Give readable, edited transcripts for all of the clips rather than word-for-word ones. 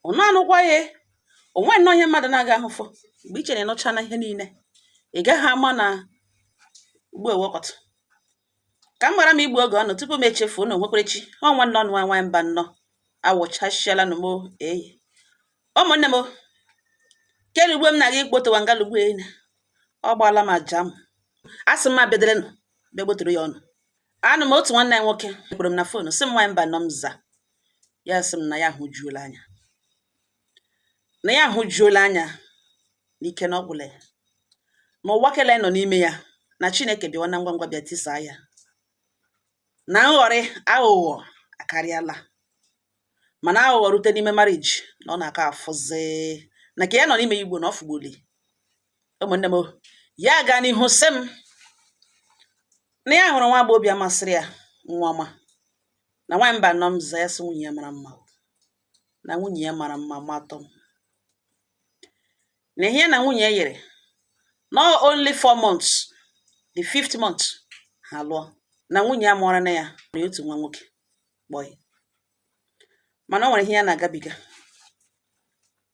Ụnụ anụkwa ya, onwe nnọọ ihe mmadụ na-aga ahụfụ mgbe i chere ịnụcha na ihe niile ị gaghị ama na ugbu ewekọtụ ka m gbara m igbu oge ọnụ tupu m echefuo na onwekwerechi ọ nwanne ọnụ nwa nwaanyị mba nnọọ awụchasịala nụ m eyi ụmụnne m kelu ugbo m na-aga ikpotowa ngalugbo enyi ọ gbaala m aja m asị m abịaderenụ bịa gbotoro ya ọnụ. Anụ m otu nwanne ya nwoke kpọrọ m na phone, sị m, "Nwaanyị mba nọ." M za ya, sị m na ya ahụjuola anya, na ya ahụjuola anya n'ike na ọgwụla ya n'ụwa kele nọ n'ime ya, na Chineke bịawa na ngwa ngwa bịa tisaa ya na nghọrị aghụghọ akarịala, mana aghụghọ rute n'ime marriage na ọ na-aka afụzi na ka ya nọ n'ime ya igbo na ọ fụgbuli. Ụmụnne m, ya gaa n'ihu sị m na ya hụrụ nwa agbọghọbịa masịrị ya, nwa ọma na nwaanyị mba nọ. M za ya, sị nwunye ya mara mma, na nwunye ya mara mma matọ, na ihe ya na nwunye ya yiri no only 4 months, the fifth month ha lụọ, na nwunye ya mụọrọ na ya na otu nwa nwoke boy, mana o nwere ihe ya na-agabiga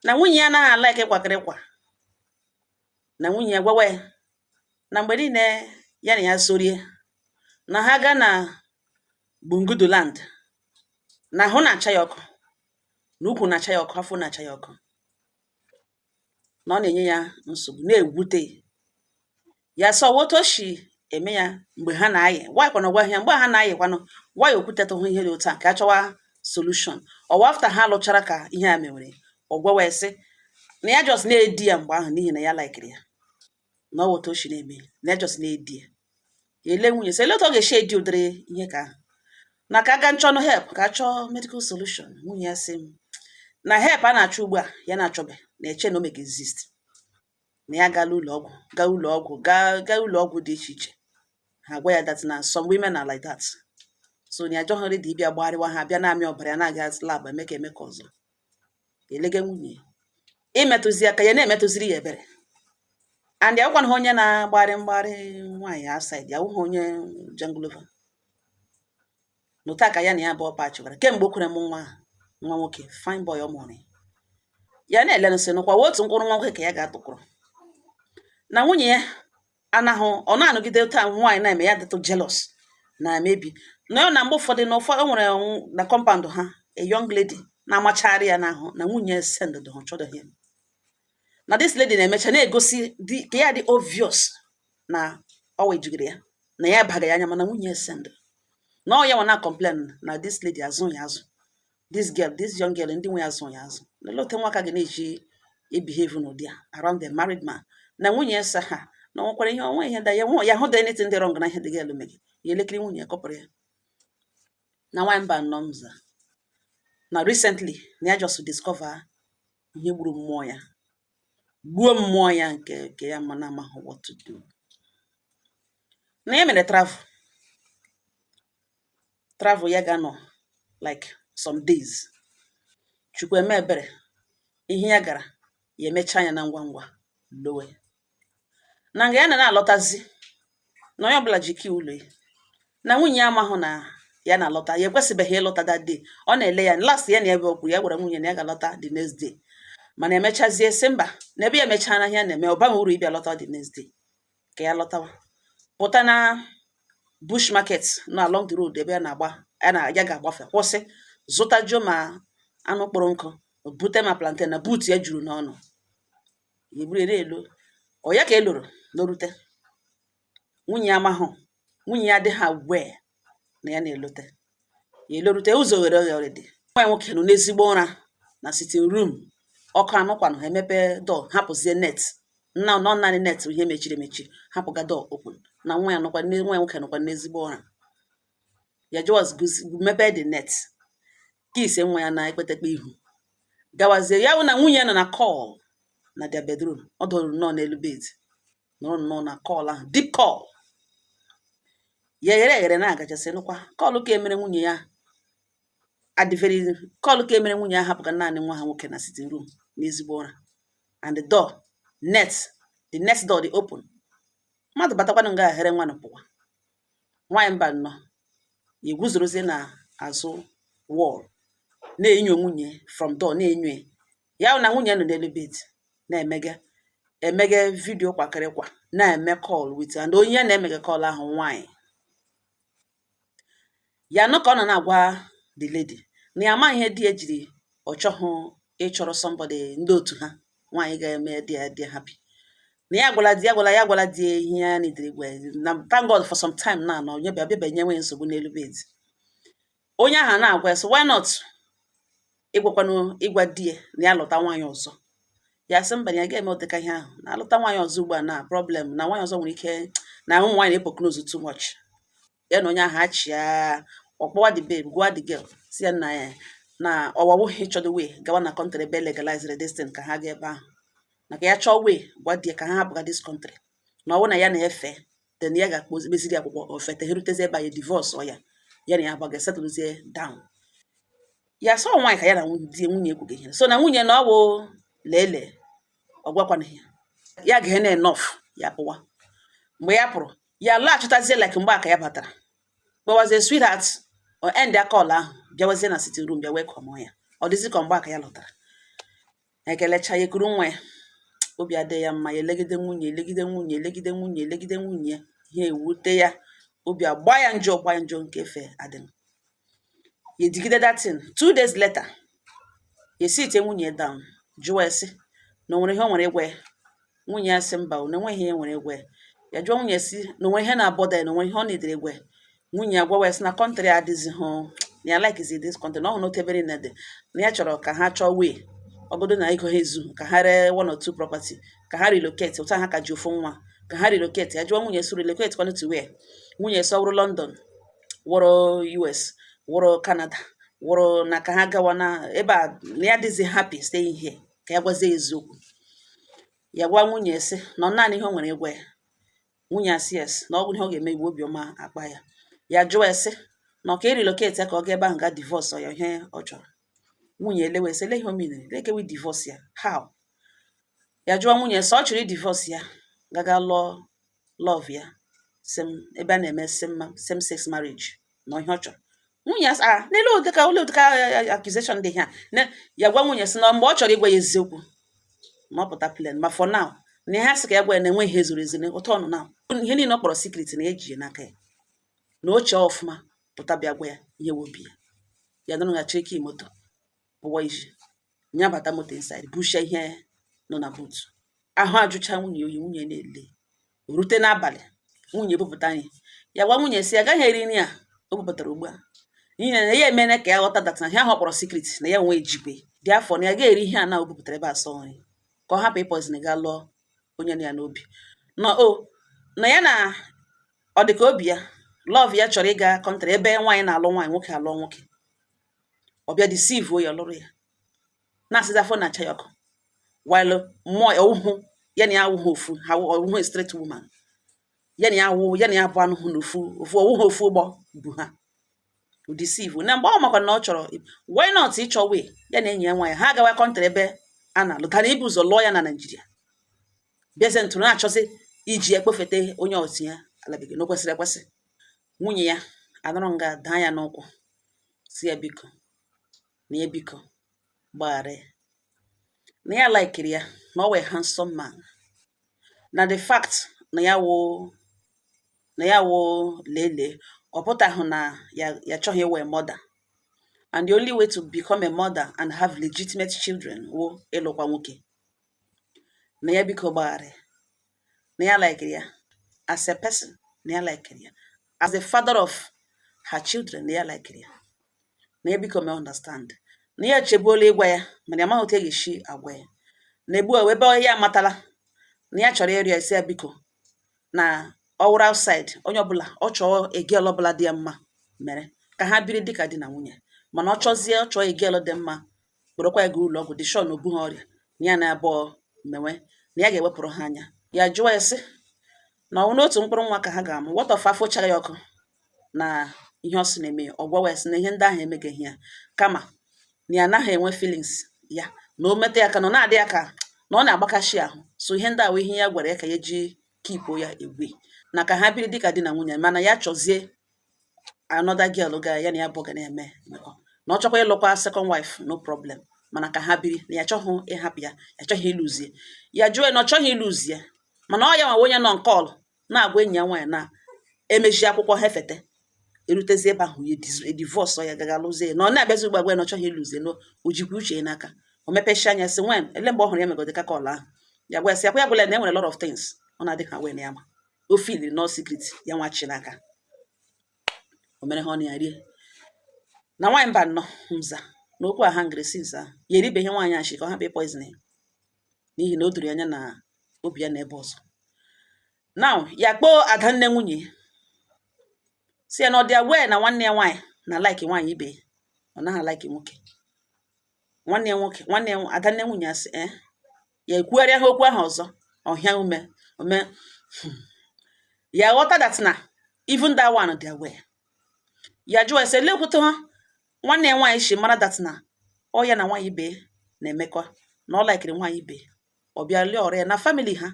na nwunye ya anaghị ala eke kwakịrịkwa, na nwunye ya gwawa ya na mgbe niile ya na ya sorie na ha gaa na Bungudu land, na ahụ na-acha ya ọkụ, na ukwu na-acha ya ọkụ, afọ na-acha ya ọkụ, na ọ na-enye ya nsogbu na-ewute ya. Sọ otu o si eme ya mgbe ha na-ayị nwaanyị gwa ya mgbe ha na-ayịkwanụ nwaanyị okwutetụhụ ihe dị otu a ka a chọwa solution ọwa after ha lụchara ka ihe a mewere. Ọ gwawa ya sị na ya just na-edi ya mgbe ahụ n'ihi na ya likeri ya, na ọ otu o si na-eme na ya just na-edi ya. Ya ele nwunye sị ele otu ọ ga-esi edi ụdịrị ihe ka ahụ, na ka aga nchọnụ help, ka a chọọ medical solution. Nwunye ya sị m na help a na-achọ ugbu a ya na-achọbe na-eche na o mega exist, na ya gala ụlọ ọgwụ, gaa ụlọ ọgwụ, gaa ụlọ ọgwụ dị iche iche, ha gwa ya that na some women are like that, so na ya ajọghị ready ịbịa gbagharịwa ha bịa na-amị ọbara ya na-aga lab eme ka eme ka ọzọ elege nwunye imetụzi aka ya na-emetụziri ya ebere. And ya gwakwana ha onye na-agbagharị mgbagharị nwaanyị outside ya wụghị onye janglova n'ụta ka ya na ya bụ ọpa chịkwara kemgbe o kwere m nwa nwa nwoke, fine boy ọ mụrụ ya na-ele nsị nụkwa otu mkpụrụ nwa nwoke ka ya ga-atụkwụrụ na nwunye ya anahụ ọ na-anọgide taa nwaanyị na-eme ya dịtụ jealous na mebi na ọ na mgbe ụfọdụ na ụfọdụ o nwere na compound ha, a young lady na-amachagharị ya n'ahụ, na nwunye send ha chọdọghị ya, na this lady na-emecha na-egosi dị ka ya dị obvious na ọ wejigiri ya na ya baga ya anya, mana nwunye send na ọ ya nwa na complain na this lady azụ ya azụ, this girl, this young girl, ndị nwe ya azụ ya azụ, na ote nwaka ga na-eji ebehave n'ụdị a around the married man, na nwunye ya sa ha na o nwekwara ihe onwe ihe da ya nwe ya hụ da anything dị wrong na ihe dị girl megị ya elekere nwunye ya kọpụrụ ya na nwaanyị mba nnọọ mza na recently na ya just discover ihe gburu mmụọ ya, gbuo mmụọ ya nke ya ma na amaghị what to do, na ya mere travel, travel ya ga-anọ like some days. Chukwu eme ebere, ihe ya gara ya emecha ya na ngwa ngwa lowe na nga ya na na-alọtazi na onye ọbụla ji key ụlọ ya, na nwunye ya amahụ na ya na-alọta. Ya ekwesịbeghị ịlọta that day. Ọ na-ele ya last ya na ebe o kwuru ya gwara nwunye na ya ga-alọta the next day, mana emechazie sị mba, na ebe ya emechara ihe ya na-eme ọ baghị uru ịbịa lọta the next day, ka ya lọtawa pụta na bush market nọ along the road ebe ya na-agba ya na ya ga-agbafe, kwụsị zụtajuo ma anụ kpọrọ nkụ, bute ma plantain na boot ya juru n'ọnụ ya eburu ya na-elo ọ ya ka e loro lorute. Nwunye ya amahụ, nwunye ya adịghị aware na ya na-elote. Ya elorute, ụzọ ghere oghe already. Nwa ya nwoke nọ n'ezigbo ụra na sitting room, ọkụ anụkwanụ ha emepe door, hapụzie net nna nọ naanị net ihe mechiri emechi, hapụga door open, na nwa ya nọkwa, nwa ya nwoke nọkwa n'ezigbo ụra. Ya just mepee the net, kiss nwa ya na ekpetekpe ihu, gawazie. Ya wụ na nwunye ya nọ na call na their bedroom, ọ dọrọ nnọọ n'elu bed, nọrọ nnọọ na call ahụ, deep call ya ghere eghere na-agachasị nụkwa call ka emere nwunye ya adị very call ka emere nwunye ya hapụga naanị nwa ha nwoke na sitting room n'ezigbo ụra, and the door net, the next door dị open, mmadụ batakwanụ nga ghere nwa pụwa. Nwaanyị mba nnọọ ya eguzorozie na azụ wall na-enyo nwunye from door, na-enyo ya. Ya wụ na nwunye nọ n'elu bed na-emege emege video kwakịrịkwa, na-eme call with, and onye ya na-emege call ahụ, nwaanyị ya nụ ka ọ nọ na-agwa the lady na ya amaghị ihe di ya jiri ọ chọghị ịchọrọ somebody ndị otu ha, nwaanyị ga-eme di ya dị happy, na ya gwala di ya, gwala ya, gwala di ya ihe ya nidiri gwa ya, na thank God for some time now na onye bịa bịa nyewe nsogbu n'elu bed. Onye ahụ na-agwa ya sị, why not ịgwakwanụ ịgwa di ya na ya lụta nwaanyị ọzọ? Ya sị mba, na ya ga-eme ụdịka ihe ahụ, na alụta nwaanyị ọzọ ugbu a na problem, na nwaanyị ọzọ nwere ike na ụmụ nwaanyị na-epoknozu too much. Ya na onye ahụ achịa, ọkpọwa the babe, gwa the girl si ya na ya na ọwawụghị ịchọdo way gawa na country ebe legalized this thing, ka ha gaa ebe ahụ, maka ya chọọ way gwa di ya ka ha hapụga this country, na ọ bụrụ na ya na-efe, then ya ga-akpọ meziri akwụkwọ ofete ha rutezi ebe anyị divorce ọ ya, ya na ya agbaga settlezie down. Ya sọ nwaanyị ka ya na di nwunye ekwughị ihe so na nwunye na ọ bụ lele, ọ gwakwana ya, ya ga na enough. Ya pụwa. Mgbe ya pụrụ, ya laghachitazie like mgbe a ka ya batara, kpọwazie sweetheart, o end ya call ahụ, bịawazie na sitting room, bịa welcome ya. Ọ dịzị ka mgbe a ka ya lọtara, ekelecha ya, ekuru nwa ya. Obi adịghị ya mma. Ya elegide nwunye, elegide nwunye, elegide nwunye, elegide nwunye ya. Ihe ewute ya, obi agba ya njọ, gba ya njọ nke efe adịm. Ya edigide that thing. 2 days later, ya esitie nwunye down, jụọ ya sị na o nwere ihe o nwere ịgwa ya. Nwunye ya sị mba, na enweghị ihe nwere ịgwa ya. Ya jụọ nwunye si na onwe ihe na-abọda ya, na onwe ihe ọ nidere ịgwa ya. Nwunye ya gwawa ya sị na country adịghị hụ na ya likezi this country, na ọ hụ na otu ebe niile dị, na ya chọrọ ka ha chọọ way, ọgọdụ na ego ha ezu, ka ha ree one or two property, ka ha relocate otu ha ka ji ofu nwa, ka ha relocate. Ya jụọ nwunye si relocate kwanụ to where? Nwunye sọ wụrụ London, wụrụ US, wụrụ Canada, wụrụ na ka ha gawa na ebe a, na ya adịghị happy staying here. Ka ya gwazie ya eziokwu, ya gwa nwunye sị na ọ naanị ihe o nwere ịgwa ya. Nwunye asị yes, na ọ bụ ihe ọ ga-eme igwe obiọma akpa ya. Ya jụọ ya sị na ọ ka relocate ya, ka ọ ga ebe ahụ ga divorce ya, ihe ọ chọrọ. Nwunye elewe sị ele ihe o menere lekewe divorce ya, how? Ya jụọ nwunye sị ọ chọrọ divorce ya, gaga lụọ love ya same ebe a na-eme same sex marriage, na ihe ọ chọrọ. Nwunye ya sị, ah, n'elu ụdịka ole ụdịka accusation dị ihe a? Ya gwa nwunye sị na mgbe ọ chọrọ ịgwa ya eziokwu na ọ pụta plain, ma for now na ihe a sị ka ya gwa ya na enweghị ihe zoro ezo na ụtọ ọnụ na ihe niile ọ kpọrọ secret na eji ya n'aka ya, na o chee ọfụma pụta bịa gwa ya ihe wobi ya. Ya nọrọghachi ike moto pụwa iji nyabata moto inside, bushia ihe nọ na boot ahụ. Ajụcha nwunye oyi, nwunye na-ele rute n'abalị, nwunye ebupụta nri. Ya gwa nwunye si ya agaghị eri nri a o bupụtara ugbu a, n'ihi na ya emene ka ya ghọta that na ihe ahụ ọ kpọrọ secret na ya onwe ejikwe dị afọ, na ya ga-eri ihe a na o bupụtara ebe a sọ nri, ka ọ hapụ ịpoison ga lụọ onye nọ ya n'obi na o na ya na ọ dị ka obi ya love ya chọrọ ịga country ebe nwaanyị na-alụ nwaanyị, nwoke alụọ nwoke. Ọ bịa deceive ya, lụrụ ya, na-asịzi afọ na-acha ya ọkụ, while mmụọ ọwụhụ ya na ya awụghị ofu ha, ọwụhụ straight woman ya na ya awụ, ya na ya bụ anụhụ na ofu ofu, ọwụhụ ofu ụgbọ bụ ha deceive. Na mgbe ọ makwa na ọ chọrọ, why not ịchọ way ya na enyi ya nwaanyị ha agawa country ebe a na-alụ tara ibu ụzọ lụọ ya na Naịjirịa, bịazie ntụrụ na-achọzi iji ya kpofete onye otu ya ala bekee, na o kwesịrị ekwesị. Nwunye ya anọrọ nga daa ya n'ụkwụ, si ya biko, na ya biko gbaghara ya, na ya likeri ya, na ọ wee handsome man, na the fact na ya wụ lele, ọ pụtahụ na ya ya chọghị ịwụ a mother, and the only way to become a mother and have legitimate children wụ ịlụkwa nwoke, na ya biko gbaghara ya, na ya likeri ya as a person, na ya likeri ya as the father of her children, na ya likeri ya, na ya biko may understand, na ya echebuola ịgwa ya, mana ya amaghị otu e ga-esi agwa ya, na egbu a ebe ya amatala na ya chọrọ ịrịọ isi ya biko, na ọ wụrụ outside, onye ọbụla ọ chọọ, a girl ọbụla dị ya mma mere ka ha biri dịka di na nwunye, mana ọ chọzie, ọ chọọ a girl dị mma, kpọrọkwa ya gaa ụlọ ọgwụ, dị sure na o bughị ọrịa, na ya na abụọ mewe, na ya ga-ewepụrụ ha anya. Ya jụọ ya sị na ọ wụ n'otu mkpụrụ nwa ka ha ga-amụ, what of afọ chara ya ọkụ na ihe ọ sị na-eme ya? Ọ gwawa ya sị na ihe ndị ahụ emegeghị ya, kama na ya anaghị enwe feelings ya, na o metụ ya aka na ọ na-adị ya ka na ọ na-agbakashi ahụ. So ihe ndị a wụ ihe ya gwara ya ka ya ji keep ya away, na ka ha biri dịka di na nwunye, mana ya chọzie another girl ga ya na ya bụ ga na-eme mmekọ, na ọ chọkwa ịlụkwa second wife, no problem. Mana ka ha biri na ya achọghị ịhapụ ya, ya achọghị ịlụzie ya. Jụọ ya na ọ chọghị ịlụzi ya, mana ọ ya nwa onye nọ nke ọlụ na-agwa enyi ya nwaanyị na emechi akwụkwọ ha efete erutezi ebe ahụ, ya divorce ya, gaga lụzie ya, na ọ na-abịazi ugbu a gwa ya na ọ chọghị ịlụzie, na o jikwa uche ya n'aka. O mepechi anya sị nwen ele mgbe ọ hụrụ ya megodi ka call ahụ, ya gwa ya sị akwa ya gwala ya na e nwere lot of things ọ na-adị ha wee na ya ma o feeli no secret ya nwa chi n'aka. O mere ha ọ na ya rie na nwaanyị mba nnọọ nza na okwu a hangry since ahụ ya eribeghị nwaanyị achị ka ọ hapụ poison ya, n'ihi na o doro ya anya na obi ya na ebe ọzọ. Now ya kpọọ adanne nwunye, si ya na ọ dị aware na nwanne ya nwaanyị na like nwaanyị ibe ya, ọ naghị like nwoke nwanne ya nwoke. Nwanne ya adanne nwunye asị eh, ya ekwugharịa ha okwu ahụ ọzọ ọhịa ume ome ya ghọta that na even that one dị aware. Ya jụọ ese lekwute ha nwanne ya nwaanyị si mara that na ọ ya na nwaanyị ibe ya na-emekọ, na ọ likeri nwaanyị ibe ya. Ọ bịa lee ọrịa na family ha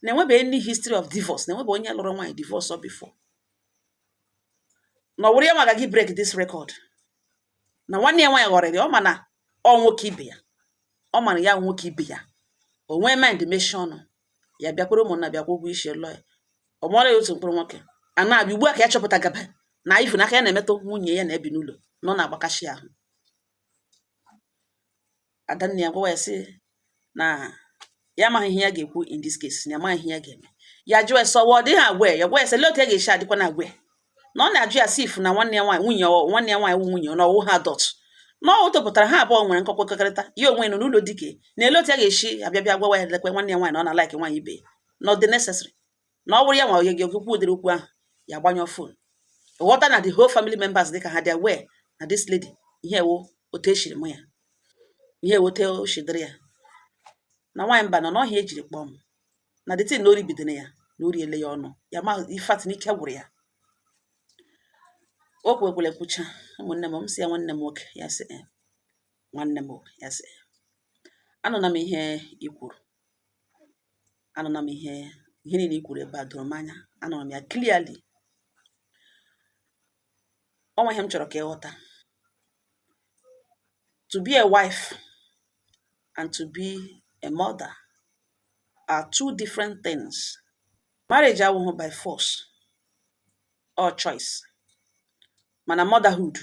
na-enwebeghị any history of divorce, na-enwebe onye lụrụ nwaanyị divorce ọ before, na ọ wụrụ ya nwa gị break this record, na nwanne ya nwaanyị ghọrịrị ọ ma na ọ nwoke ibe ya, ọ mara ya nwoke ibe ya. O nwee mind mechie ọnụ ya, bịakwara ụmụnna, bịakwa ụgwọ isi lụọ ya. Ọ mụọrọ ya otu mkpụrụ nwoke a na-abịa ugbu a ka ya chọpụta gaba na ifu n'aka ya na-emetụ nwunye ya na-ebi n'ụlọ nọ na-agbakashi ahụ. Adanne ya gwawa ya sị na ya amaghị ihe ya ga-ekwu in this case, na ya amaghị ihe ya ga-eme. Ya jụọ ya sọ ọ dịghị agwa ya, gwa ya sị lee otu ya ga-esi adịkwa na agwa ya na ọ na-ajụ ya sif na nwanne ya nwaanyị, nwunye nwanne ya nwaanyị wụ nwunye na ọwụ ha dọt na ọ topụtara ha abụọ nwere nkọkọrịta ya onwe nọ n'ụlọ dike na ele otu ya ga-esi abịa bịa gwawa ya lekwe nwanne ya nwaanyị na ọ na-like nwaanyị ibe ya, na ọ dị necessary na ọ bụrụ ya nwa onye gị okwu ụdịrị okwu ahụ. Ya gbanyụọ phone, ghọta na the whole family members dị ka ha dị aware na this lady, ihe ewu otu eshiri mụ ya, ihe ewote o shidiri ya na nwaanyị mba nọ n'ọhịa ejiri kpọọ m na the thing na ori bidoro ya na ori ele ya ọnụ ya ma ifat n'ike gwụrụ ya. O kwekwere kwucha ụmụnne m. M sị ya nwanne m nwoke, ya sị "Eh, nwanne m o," ya sị anụna m ihe i kwuru, anụna m ihe niile i kwuru ebe a doro m anya, anụrụ m ya clearly. Ọ nwe ihe m chọrọ ka ị ghọta: to be a wife and to be a mother are two different things. Marriage awụghị by force or choice, mana motherhood,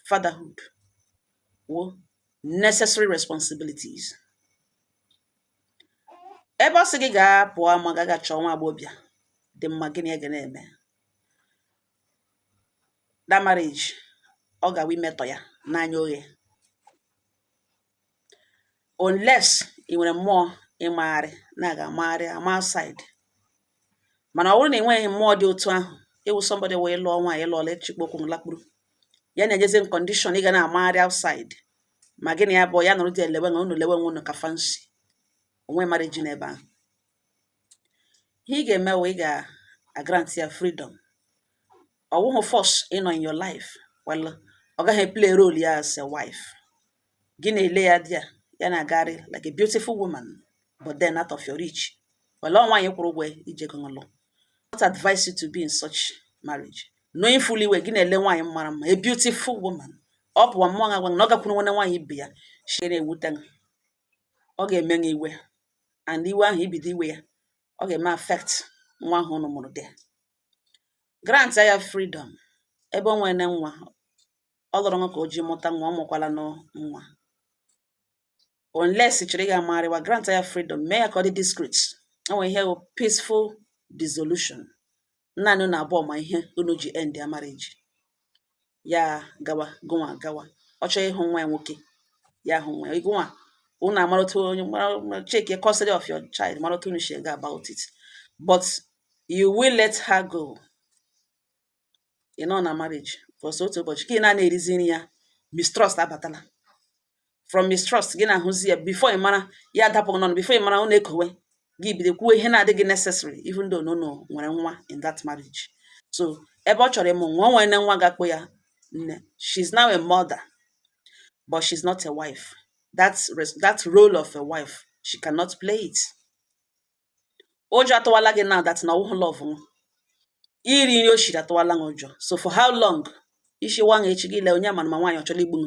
fatherhood wụ necessary responsibilities. Ebe ọ sị gị gaa pụọ ama gaga chọọ nwa agbọghọbịa dị mma, gịnị ya ga na-eme that marriage? Ọ gawa imetọ ya n'anya oghe unless ị nwere mmụọ ịmagharị na-aga amagharị ama outside. Mana ọ bụrụ na ị nweghị mmụọ dị otu ahụ, ịwụ somebody wee lụọ nwaanyị, lụọla ịchịkwa okwu lakpuru ya na-enyezi m condition ị ga na-amagharị outside, ma gị na ya bụ ya nọrọ dị elewe na unu lewe nwe unu ka fancy onwe marriage n'ebe ahụ. Ihe ị ga-eme wụ ị ga-agrant ya freedom. Ọ wụghị force ịnọ in your life. Well, ọ gaghị play role ya as a wife. Gị na-ele ya dị ya, ya na-agagharị like a beautiful woman, but then out of your reach. Well, ọ nwaanyị kwụrụ ụgwọ ije gị lụ not advise you to be in such marriage, knowing fully well gị na-ele nwaanyị mara mma, a beautiful woman, ọ pụwa mmụọ ga-agwa gị na ọ gakwuru nwanne nwaanyị ibe ya shi na-ewute gị. Ọ ga-eme gị iwe, and iwe ahụ ibido iwe ya, ọ ga-eme affect nwa ahụ unu mụrụ. There, grant ya freedom. Ebe o nwere nwa ọ lụrụ nwa ka o ji mụta nwa, ọ mụkwala nwa. Unless ị chọrọ ịga amagharịwa, grant ya freedom, mee ya ka ọ dị discreet. O nwere ihe wụ peaceful dissolution, naanị unu abụọ ma ihe unu ji end ya marriage. Ya gawa, gụnwa gawa. Ọ chọrọ ịhụ nwa ya nwoke, ya hụ nwa ya. Gụnwa unu amara otu onye mara, check custody of your child, mara otu unu si go about it, but you will let her go. Ị nọ na marriage because otu ụbọchị ka ị na erizi nri ya, mistrust abatala. From mistrust, gị na-ahụzi ya, before ị mara ya adapụghị n'ọnụ, before ị mara unu ekowe, gị bido kwuo ihe na-adịghị necessary, even though na unu nwere nwa in that marriage. So ebe ọ chọrọ ịmụ nwa, o nwere nwa ga-akpọ ya nne. She's now a mother, but she's not a wife. That role of a wife, she cannot play it. Ụjọ atụwala gị now that na ọwụhụ love nwa iri nri o shiri atụwala gị ụjọ. So for how long isi nwa echi gị lee onye ama ma nwaanyị ọ chọrọ igbu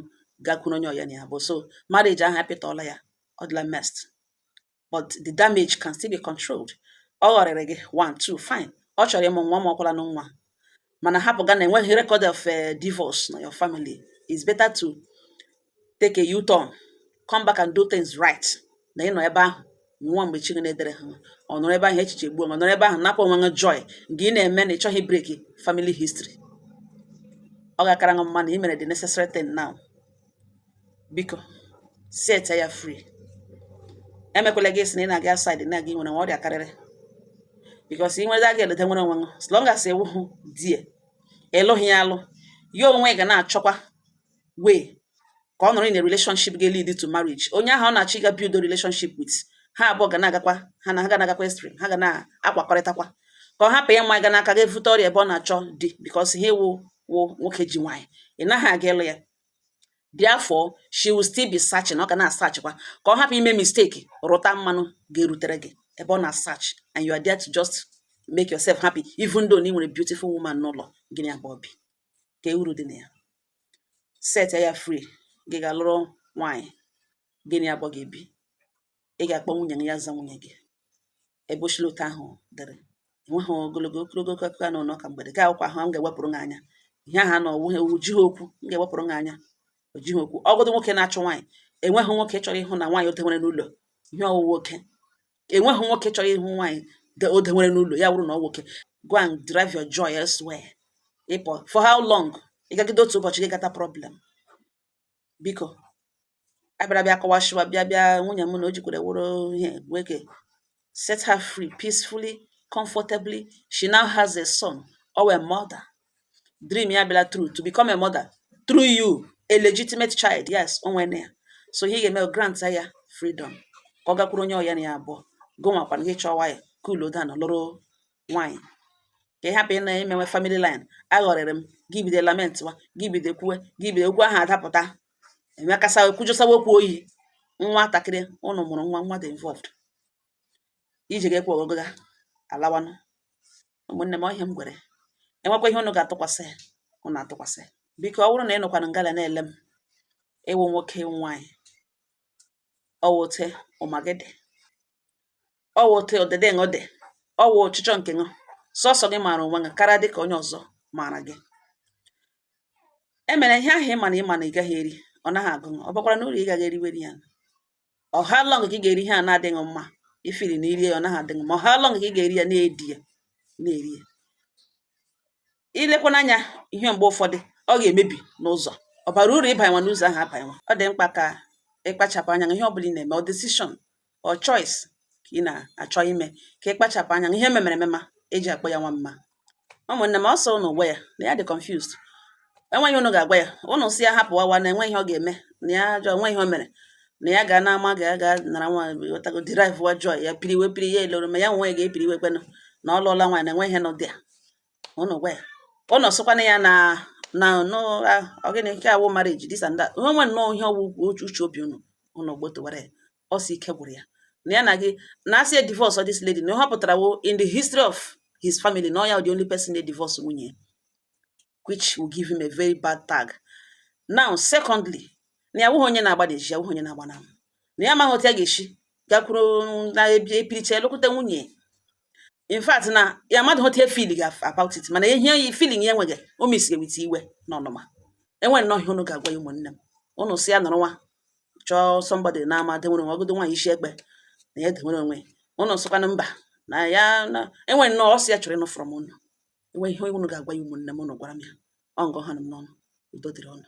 Gakwuru onye ọya na ya bụ. So marriage ahụ apịtọọla ya, ọ dịla messed, but the damage can still be controlled. Ọ ghọrịrị gị one two, fine. Ọ chọrọ ịmụ nwa, ma ọkwala nụ nwa, mana hapụ ga na enweghị record of divorce na your family. It's better to take a U-turn, come back and do things right, na ịnọ ebe ahụ nwa mgbe chi gị na-edere ha. Ọ nọrọ ebe ahụ, echiche gbuo, ọ nọrọ ebe ahụ napụ onwe gị joy nke ị na-eme na ị chọghị break family history. Ọ ga-akara gị mma na ị mere the necessary thing now. Biko, set ya free. Emekwala gị sị na ị na-aga outside na-aga nwere nwa ọrịa karịrị, because ị nwere aga eleta nwere onwe gị. As long as ewuhụ die, ịlụghị ya alụ, ya onwe ga na-achọkwa way ka ọ nọrọ in a relationship ga-lead to marriage. Onye ahụ ọ na-achọ ịga build a relationship with, ha abụọ ga na-agakwa, ha na ha ga na-agakwa extreme, ha ga na-akwakọrịtakwa, ka ọ hapụ ịma ga n'aka ga-evute ọrịa ebe ọ na-achọ di, because ihe wụ wụ nwoke ji nwaanyị, ị naghị aga ịlụ ya. Therefore, she will still be searching. Ọ ga na-asachịkwa ka ọ hapụ ime mistake rụta mmanụ ga-erutere gị ebe ọ na-search, and you are there to just make yourself happy, even though na ị nwere beautiful woman n'ụlọ gịnị abụọ bi. Ka uru dị na ya, set ya free. Gị ga-alụrụ nwaanyị, gịnị abụọ ga-ebi. Ị ga-akpọ nwunye gị, ya za nwunye gị. Ebe ochile otu ahụ dịrị, enweghị ogologo ogologo akụkọ a nọ ka mgbede ga akwụkwọ ahụ m ga-ewepụrụ gị anya. Ihe ahụ na ọwụ ojighị okwu m ga-ewepụrụ gị anya, ojighị okwu. Ọgọdụ nwoke na-achụ nwaanyị, enweghị nwoke chọrọ ịhụ na nwaanyị o denwere n'ụlọ ihe ọwụwa nwoke. Enweghị nwoke chọrọ ịhụ nwaanyị o denwere n'ụlọ ya wụrụ na ọ nwoke. Go and derive your joy elsewhere. Ịpọ for how long? Ị gagide otu ụbọchị, gị gata problem. Biko, abịara bịa kọwashiwa, bịa bịa nwunye m na o jikwara wụrụ ihe nwoke. Set her free peacefully, comfortably. She now has a son or a mother. Dream ya bịala true, to become a mother through you, a legitimate child. Yes, o nwene ya. So ihe ị ga-eme, grant ya freedom ka ọ gakwuru onye ọya na ya abụọ. Gụnwakwana gị chọwa ya, cool down, lụrụ nwaanyị, ka ị hapụ ị na-emenwe family line. Aghọrịrị m gị, bido lament wa, gị bido kwuwe, gị bido okwu ahụ adapụta, emekasa kwujọsawa okwu oyi. Nwatakịrị ụnụ mụrụ, nwa nwa dị involved, ije ga-ekwe ọgụga alawanụ. Ụmụnne m, ọ ihe m gwere. Enwekwa ihe ụnụ ga-atụkwasị ya, ụnụ atụkwasị ya. Biko, ọ bụrụ na ị nọkwanụ ngala na-ele m, ịwụ nwoke, ịwụ nwaanyị, ọ wụ ote ụma gị dị, ọ wụ ote ọdịdị ṅụ dị, ọ wụ ọchịchọ nke ṅụ, sọsọ gị maara onwe gị karịa dịka onye ọzọ maara gị. E mere ihe ahụ ị ma na ị gaghị eri, ọ naghị agụ ọ bakwara n'uru. Ị gaghị eriweri ya. Ọ how long ka ị ga-eri ihe a na-adịghị mma ifili na irie ya, ọ naghị adịghị mma? Ọ how long ka ị ga-eri ya, na-edi ya, na-eri ya? Ilekwana anya ihe mgbe ụfọdụ ọ ga-emebi n'ụzọ. Ọ bara uru ịbanye n'ụzọ ahụ abanye. Ọ dị mkpa ka ịkpachapụ anya ihe ọbụla ị na-eme, ọ decision or choice ka ị na-achọ ime, ka ịkpachapụ anya ihe memere emema eji akpọ ya nwa mma. Ụmụnne m, ọsọ ụnụ gwa ya na ya dị confused. Enweghị ụnụ ga-agwa ya, ụnụ si ya hapụ wawa na enwe ihe ọ ga-eme, na ya ajọ enwe ihe o mere, na ya ga na-ama ga ga nara nwa ghọtago, derive wa joy ya, piriwe piri ya eloro ma ya nwe ya ga-epiriwe kwenụ na ọ lụọla nwaanyị, na enwe ihe nọ dị ya. Ụnụ gwa ya, ụnụ sịkwana ya na no, ọ gịnị nke awụ marriage, this and that. Onwe nnọọ ihe ọwụ uche obi ụnụ, ụnụ gbotowara ya. Ọ sị ike gwụrụ ya na ya na gị na asị divorce this lady, na ihe ọ pụtara wo in the history of his family, na ọ ya the only person na divorce nwunye, which will give him a very bad tag. Now, secondly, na ya awụghị onye na-agba n'ezi, ya awụghị onye na-agba n'ama, na ya amaghị otu ya ga-esi gakwuru na epiricha lụkwute nwunye. In fact, na ya amadụ otu e feel about it, mana ihe feeling ya enweghị o misiri with iwe na ọnụma. Enwe nnọọ ihe unu ga-agwa ya. Ụmụnne m, unu si ya nọrọ nwa, chọọ somebody na-ama denwere onwe, ọgụdụ nwaanyị isi ekpe na ya denwere onwe. Unu sịkwanụ mba, na ya na enwe nnọọ ọsị ya chọrọ ịnụ from unu. Enwe ihe unu ga-agwa ya. Ụmụnne m, unu gwara m ya. Ọ ngọ ha nọ m n'ọnụ. Udo dịrị unu.